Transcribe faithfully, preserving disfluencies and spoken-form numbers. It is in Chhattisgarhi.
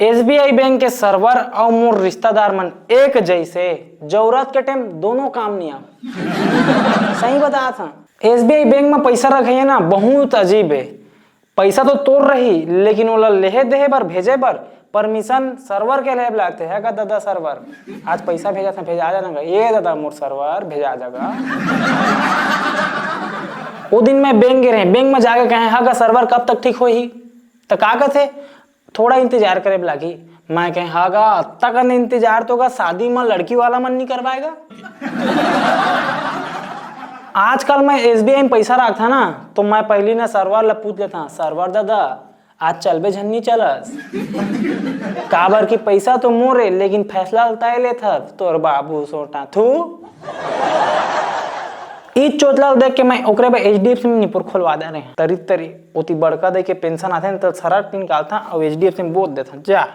एसबीआई बैंक के सर्वर अउ मोर रिश्तेदार मन एक जैसे, जरूरत के टाइम दोनों काम नहीं आवे। सही बतात हूँ, एसबीआई बैंक में पैसा रखे ना, बहुत अजीब है। पैसा तो तोर रही, लेकिन ओला लेहे देहे बर, भेजे बर परमिशन सर्वर के लेब लागथे। है का दादा सर्वर? आज पैसा भेजा था, भेजा जाना का। ये दादा मोर सर्वर भेजा जागा। वो दिन मैं बैंक गे रहे, बैंक में जाके कहे, "हा का सर्वर कब तक ठीक होही?" त का कथे, "थोड़ा इंतजार करे बर लागी।" मैं कहे, "हा गा, अत्ता कन इंतजार तो का शादी में लड़की वाला मन नहीं करवाएगा?" आजकल मैं एसबीआई में पैसा रखता ना, तो मैं पहली ना सर्वर ला पूछ लेता, "सर्वर दादा, आज चलबे झन नहीं चलस?" काबर कि पैसा तो मोरे, लेकिन फैसला तय लेथस तोर बाबू सोटा थू। ई चोतला देख के मैं ओकरे बर एचडीएफसी में निपुर खोलवा दे रहे। तरी तरी ओती बड़का दे के पेंशन आथे न, त सरट निकालता अउ एचडीएफसी में बोत देता। जा।